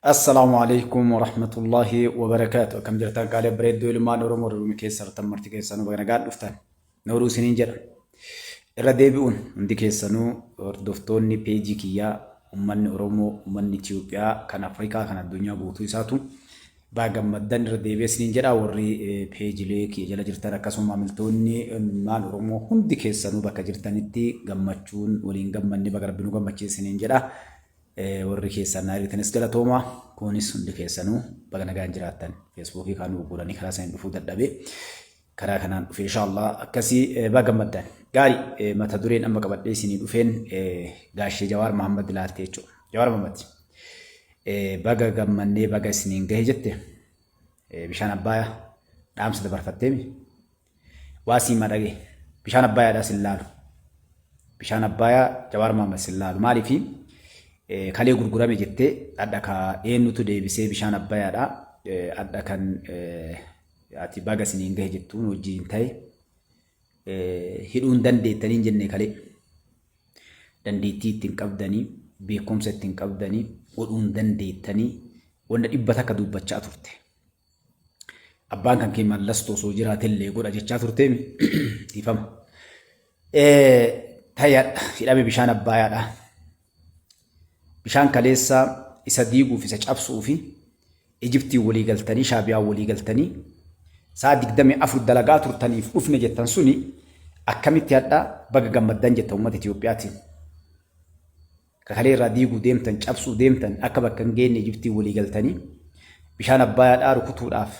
Assalaamu alaikum warahmatullaahi wabarakaatu. Akkam jirtan qaalee bareedduu ilmaan Oromoo Oromoo keessa jirtan marti keessanuu baga nagaan dhuftan. Nooruu isiniin jedha. Irra deebi'uun hundi keessanuu hordoftoonni peejii kiyyaa uummanni Oromoo, uummanni Itoophiyaa, kan Afrikaa, kan addunyaa guutuu isaatu baga gammaddan irra deebi'ee isiniin jedha. Warri peejilee kiyya jala jirtan akkasuma maamiltoonni ilmaan Oromoo hundi keessanuu bakka jirtanitti gammachuun waliin gammanne baga Rabbi nu gammachiise isiniin jedha. Warri keessaan na argitanis galatooma. Kunis hundi keessanuu baga nagaan jiraattan. Feesbuukii kaan ugguranii karaa saniin dhufuu dadhabe. Karaa kanaan dhufe inshaallah akkasii baga gammaddan. Gaarii mata dureen amma qabadhee isinii dhufeen gaashee Jawaar Mahammad laaltee jechuudha. Jawaar Mahammad baga gammannee baga isiniin gahe jette bishaan Abbaaya dhaamsa dabarfatteemi. Waa sii madhage. Bishaan Abbaayaadhaa sin laalu. Bishaan Abbaayaa Jawaar Mahammad sin laalu. Maaliifi kalee gurgurame jettee adha ka eenyutu deebisee bishaan Abbaayaadhaa adha kan ati baga siniin gahe jettuun wajjin ta'e hidhuun dandeettanii hin jenne kalee. Dandeettii ittiin qabdanii, beekumsa ittiin qabdanii, godhuun dandeettanii wanta 100 dubbachaa turte. Abbaan kan kee mallastu osoo jiraatellee godha jechaa turteemi dhiifama. Tayaadha hidhame bishaan Abbaayaadha. Bishaan kaleessa isa diiguuf isa cabsuu fi Ijiptiin walii galtanii Shaabiyaan walii galtanii sa'a 24 dalagaa turtaniif dhufne jettan suni akkamitti hadha baga gammaddan jetta uummata Itiyoophiyaatiin. Ka kalee irraa diiguu deemtan, cabsuu deemtan, akka bakka hin geenne Ijiptiin walii galtanii bishaan Abbaayaadhaa rukutuudhaaf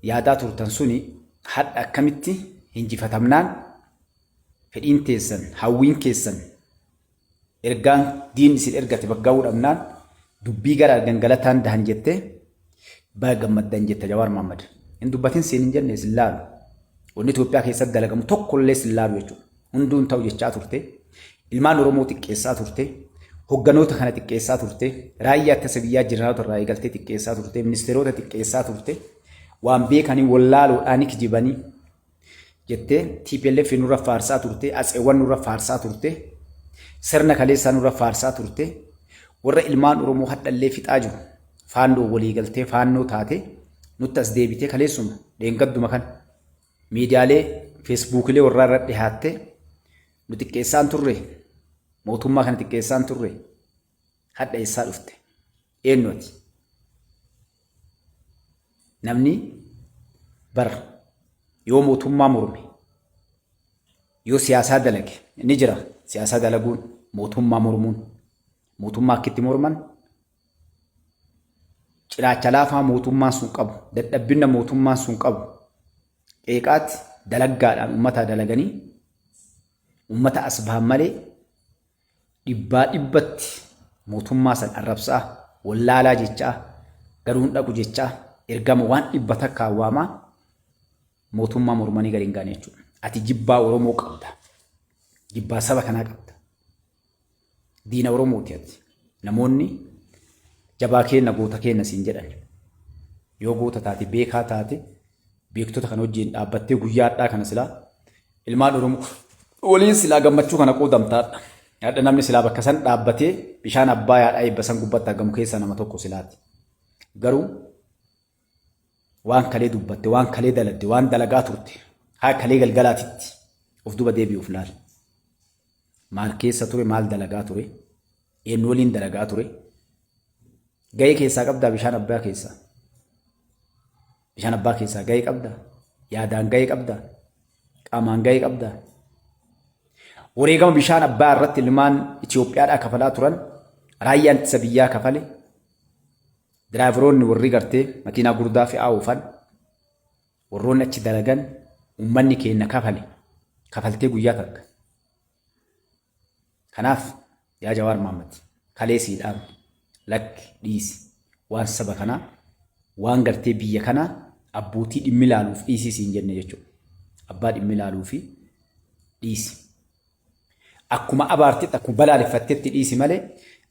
yaadaa turtan suni hadha akkamitti hinjifatamnaan fedhiin teessan, hawwiin keessan, ergaan diinni isin ergate bakka ga'uu dhabnaan dubbii gara gangalataan dahan jettee baga gammaddan jetta Jawaar Mohammad. Hin dubbatin siin hin jenne sin laalu. Wanni Itoophiyaa keessatti dalagamu tokkollee sin laalu jechuudha. Hunduu hin ta'u jechaa turte. Ilmaan Oromoo xiqqeessaa turte. Hogganoota kana xiqqeessaa turte. Raayyaa ittisa biyyaa jeneraalota irraa eegaltee xiqqeessaa turte. Ministeerota xiqqeessaa turte. Waan beekanii wallaaloodhaan kijibanii jettee TPLF nurra faarsaa turte. Atseewwan nurra faarsaa turte. Sirna kaleessaa nurra faarsaa turte. Warra ilmaan Oromoo hadhallee fixaa jiru. Faannoo walii galtee faannoo taate nutti as deebitee kaleessuma dheengadduma kana miidiyaalee feesbuukilee warraa irra dhihaattee nu xiqqeessaan turre, mootummaa kana xiqqeessaan turre, hadha eessaa dhufte? Eenyu ati? Namni bar yoo mootummaa morme, yoo siyaasaa dalage ni jira. Siyaasaa dalaguun, mootummaa mormuun, mootummaa akkitti morman ciraacha laafaa mootummaan sun qabu, dadhabbina mootummaan sun qabu qeeqaatti dalaggaadhaan uummataa dalaganii uummata as bahan malee dhibbaa dhibbatti mootummaa san arrabsaa, wallaalaa jechaa, garuun dhaqu jechaa, ergama waan 100 waamaa mootummaa mormanii gadi hin gaane jechuudha. Ati jibbaa Oromoo qabda. Jibbaa saba kanaa qabda. Diina Oromooti ati. Namoonni jabaa keenna goota keenna siin jedhan. Yoo goota taate, beekaa taate, beektota kana wajjin dhaabbattee guyyaa hadhaa kana silaa ilmaan Oromoo waliin silaa gammachuu kana qoodamtaadha. Hadha namni silaa bakka san dhaabbatee bishaan Abbaayaadhaa eebba san gubbatti argamu keessaa nama tokko silaati. Garuu waan kalee dubbatte, waan kalee daladde, waan dalagaa turte, haa kalee galgalaatitti of duba deebi'uuf laal. Maal keessa ture, maal dalagaa ture, eenyu waliin dalagaa ture, gahee keessaa qabdaa bishaan Abbaa keessaa? Bishaan Abbaa keessaa gahee qabdaa? Yaadaan gahee qabdaa? Qaamaan gahee qabdaa? Wareegama bishaan Abbaa irratti ilmaan Itoophiyaadhaa kafalaa turan, raayyaan ittisa biyyaa kafale, diraayivaroonni warri gartee makiinaa gurdaa fe'aa oofan, warroonni achi dalagan, uummanni keenya kafale, kafaltee guyyaa takka. Kanaaf yaa Jawaar Mohaammed, kalee sii dhaabne, lakki dhiisi, waan saba kanaa, waan gartee biyya kanaa abbootii dhimmi ilaaluuf dhiisii siin jenne jechuudha. Abbaa dhimmi ilaaluu fi dhiisi. Akkuma abaartetti, akkuma balaaleffattetti dhiisi malee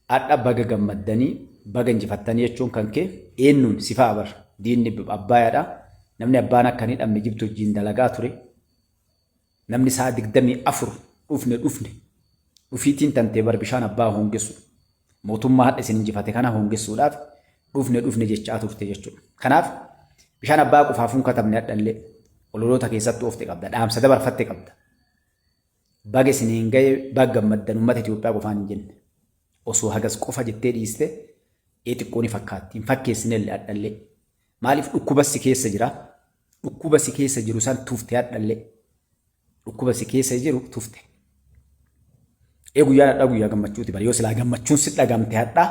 hadha baga gammaddanii baga injifattanii jechuun kan kee eenyuun si fa'a bar. Diinni Abbaayaadha. Namni abbaan akka hin hidhamne Ijibti wajjin dalagaa ture. Namni sa'a 24 dhufne dhufne dhufiitiin tantee bar bishaan Abbaa hongessu. Mootummaa hadha isin injifate kana hongessuudhaaf dhufne dhufne jechaa turte jechuudha. Kanaaf bishaan abbaa qufaafuun katabne hadhallee ololoota keessatti oofte qabda. Dhaamsa dabarfatte qabda. Baga isiniin gahe, baga gammaddan uummata Itoophiyaa qofaan hin jenne. Osoo hagas qofa jettee dhiiste ee xiqqoo ni fakkaatti. Hin fakkeessinellee hadhallee. Maaliif dhukkuba si keessa jira? Dhukkuba si keessa jiru san tufte hadhallee. Dhukkuba si keessa jiru tufte. Ee guyyaan hadhaa guyyaa gammachuuti bara. Yoo silaa gammachuun si dhagamte hadhaa,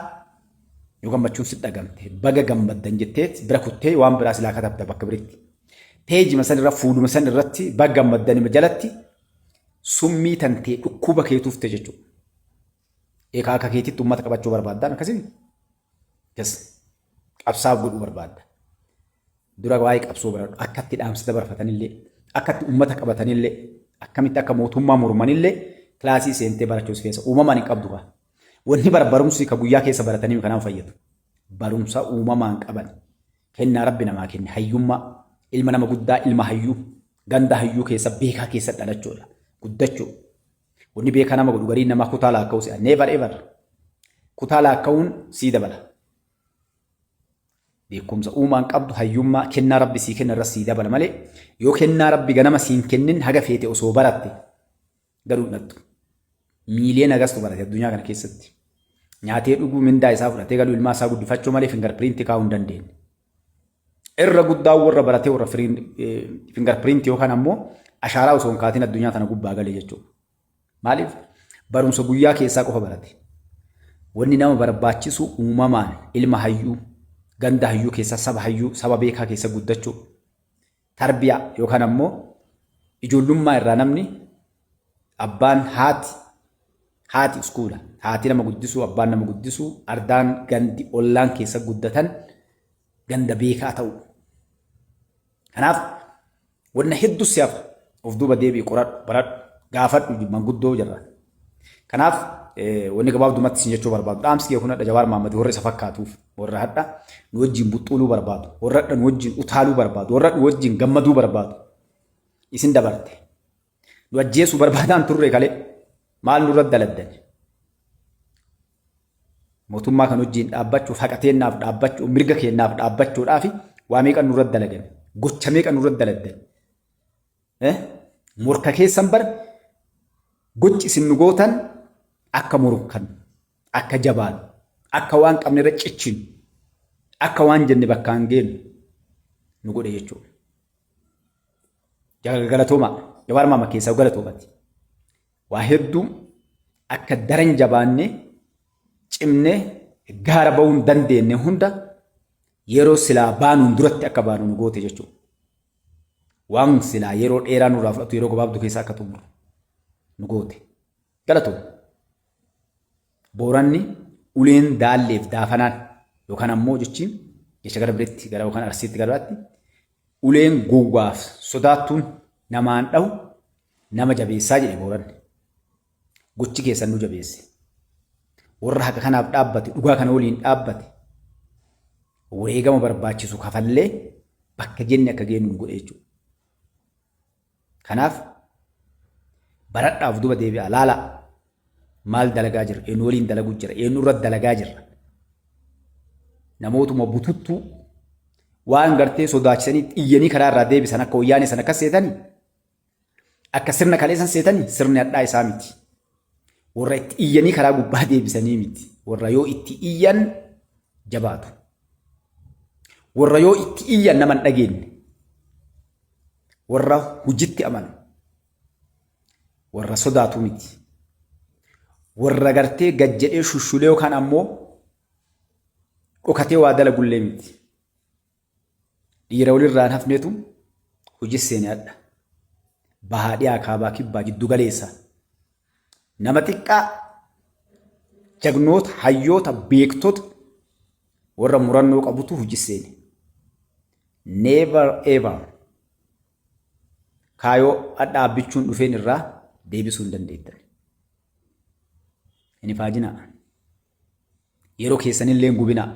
yoo gammachuun si dhagamte baga gammaddan jetteet bira kuttee waan biraa silaa katabda bakka biritti. Peejima san irra, fuuluma san irratti baga gammaddanima jalatti summii tantee dhukkuba kee tufte jechuudha. Eekaa akka keetitti uummata qabachuu barbaaddaan akkasii? Yes. Qabsaaf godhuu barbaadda. Dura waa'ee qabsoo baradhu. Akka itti dhaamsa dabarfatanillee, akka itti uummata qabatanillee, akkamitti akka mootummaa mormanillee kilaasii seentee barachuu si keessa uumamaan hin qabdu kaa. Wanni barumsi ka guyyaa keessa baratanii kanaan fayyadu. Barumsa uumamaan qaban. Kennaa Rabbi namaa kenne hayyummaa, ilma nama guddaa, ilma hayyuu, ganda hayyuu keessa, beekaa keessa dhalachuudha. Guddachuu. Wanni beekaa nama godhu gariin namaa kutaa laakka'uu si'a. Never ever. Kutaa laakka'uun sii dabala. Beekumsa uumaan qabdu, hayyummaa kennaa Rabbi sii kenna irra sii dabala malee yoo kennaa Rabbi ganama siin kennin haga feete osoo baratte garuu hin dhattu. Miiliyoona hagastu barate addunyaa kana keessatti. Nyaatee dhuguu, mindaa isaa fudhatee galuu, ilmaa isaa guddifachuu malee fingarpiriintii kaa'uu hin dandeenye. Irra guddaa warra baratee warra fingarpiriintii yookaan ammoo ashaaraa osoo hin kaatin addunyaa tana gubbaa galee jechuudha. Maaliif? Barumsa guyyaa keessaa qofa barate. Wanni nama barbaachisu uumamaan ilma hayyuu, ganda hayyuu keessa, saba hayyuu, saba beekaa keessa guddachuu. Tarbiyaa yookaan ammoo ijoollummaa irraa namni abbaan haati, haati iskuula, haati nama guddisuu, abbaan nama guddisuu, ardaan, gandi, ollaan keessa guddatan ganda beekaa ta'u. Kanaaf wanna hedduu si hafa, of duuba deebi'i, qoradhu, baradhu, gaafadhu manguddoo jirra. Kanaaf wanni gabaabdumatti isin jechuu barbaadu, dhaamsi kee kun hadha Jawaar Mahaammad warra isa fakkaatuuf, warra hadha nu wajjin buxxuuluu barbaadu, warra hadha nu wajjin utaaluu barbaadu, warra nu wajjin gammaduu barbaadu, isin dabarte. Nu ajjeesuu barbaadaan turre kalee maal nurra daladdan? Mootummaa kan wajjin dhaabbachuuf, haqa teennaaf dhaabbachuu, mirga keennaaf dhaabbachuudhaaf waa meeqa nurra dalagan? Gocha meeqa nurra daladdan? Morka keessan bar gochi isin nu gootan akka morkan, akka jabaannu, akka waan qabne irra cichinu, akka waan jenne bakkaan geennu nu godhe jechuudha. Galatoomaa. Jawaar Mahaammad keessaa galatoomati. Waa hedduu akka daran jabaannee cimnee gaara ba'uu hin dandeenye hunda yeroo silaa baanuun duratti akka baanu nu goote jechuudha. Waan silaa yeroo dheeraa nurraa fudhatu yeroo gabaabduu keessa akka xumuru nu goote. Galatooma. Booranni uleen daalleef daafanaan yookaan ammoo jechiin jecha gara biratti gara yookaan Arsiitti gara biraatti uleen gowwaaf sodaattuun namaan dhahu nama jabeessaa jedhe Booranni. Gochi keessan nu jabeesse. Warra haqa kanaaf dhaabbate, dhugaa kana waliin dhaabbate, wareegama barbaachisu kafallee bakka jenne akka geenyu nu godhe jechuudha. Kanaaf baradhaaf duba deebi'aa laalaa, maal dalagaa jirra, eenyu waliin dalaguu jira, eenyu irra dalagaa jirra. Namootuma bututtuu waan gartee sodaachisanii iyyanii karaa irraa deebisan akka wayyaanee sana akkas seetanii, akka sirna kaleessan seetanii, sirni hadhaa isaa miti. Warra itti iyyanii karaa gubbaa deebisanii miti. Warra yoo itti iyyan jabaatu. Warra yoo itti iyyan nama hin dhageenye. Warra hojitti amanu. Warra sodaatu miti. Warra gartee gad jedhee shushulee yookaan ammoo dhokatee waa dalagullee miti. Dhiira walirraa hin hafnetu hojii seene hadha. Bahaa, dhiyaa, kaabaa, kibbaa, jiddu galeessa. Nama xiqqaa jagnoota, hayyoota, beektota, warra murannoo qabutu hojii seene. Never ever kaayoo hadha abbichuun dhufeen irraa deebisuu hin dandeettan. Hin ifaajinaa. Yeroo keessanillee hin gubinaa.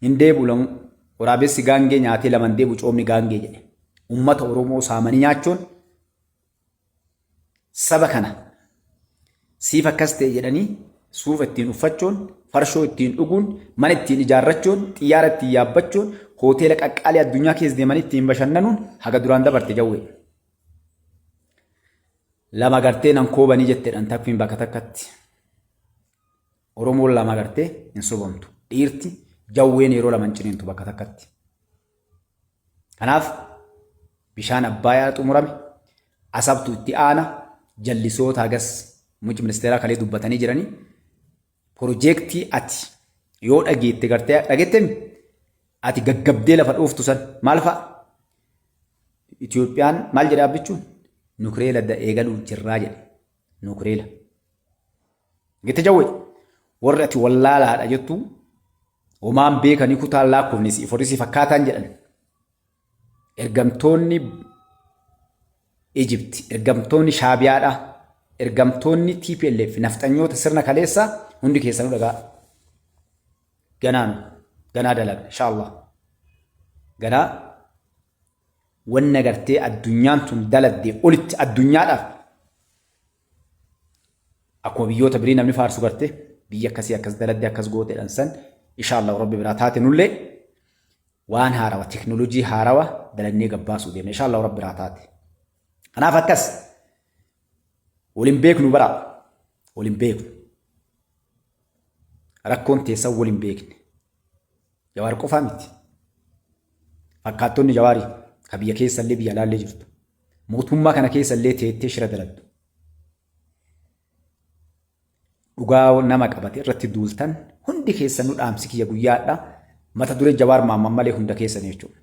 Hin deebi'u lamu. Waraabessi gaangee nyaatee laman deebi'u coomni gaangee jedhe. Uummata Oromoo saamanii nyaachuun, saba kana siif akkas ta'e jedhanii Suufa ittiin uffachuun, farshoo ittiin dhuguun, mana ittiin ijaarrachuun, xiyyaara ittiin yaabbachuun, hoteela qaqqaalii addunyaa keessa deemanii ittiin bashannanuun haga duraan dabarte jawwee. Lama gartee nan koobanii jetteedhaan takfiin bakka takkatti. Oromoon lama gartee hin sobamtu. Dhiirti jawween yeroo lama hin ciniintu bakka takkatti. Kanaaf bishaan Abbaayaa xumurame, Asabtu itti aana, jallisoota hagas muummichi ministeeraa kalee dubbatanii jiranii piroojeektii ati yoo dhageette gartee dhageettemi ati gaggabdee lafa dhooftu san maal fa'a? Itoophiyaan maal jedhe abbichuun nukireela eegaluu jirraa jedhe nukireela. Gite jawwe warri ati wallaalaadha jettu homaan beekanii kutaan lakkoofne si forri si fakkaataan jedhan. Ergamtoonni Ijipti, ergamtoonni Shaabiyaadha, ergamtoonni TPLF, nafxanyoota sirna kaleessaa hundi keessanuu dhagaa. Ganaan ganaa dalagna inshaallah. Ganaa wanna gartee addunyaan tun daladde olitti addunyaadhaaf akkuma biyyoota birii namni faarsu garte biyya akkasii akkas daladde akkas gooteedhaan san inshaallah rabbi biraa taate nullee waan haarawa teknoolojii haarawa dalannee gabbaasuu deemna inshaallah rabbi biraa taate. Kanaaf akkas waliin beeknu bara waliin beeknu rakkoon teessan waliin beekne. Jawaar qofaa miti. Fakkaattonni Jawaarii ka biyya keessa illee biyya alaallee jirtu. Mootummaa kana keessa illee teettee shira daladdu. Dhugaa nama qabate irratti duultan hundi keessanuu dhaamsi kiyya guyyaadha. Mata duree Jawaar Maamman malee hunda keessan jechuudha.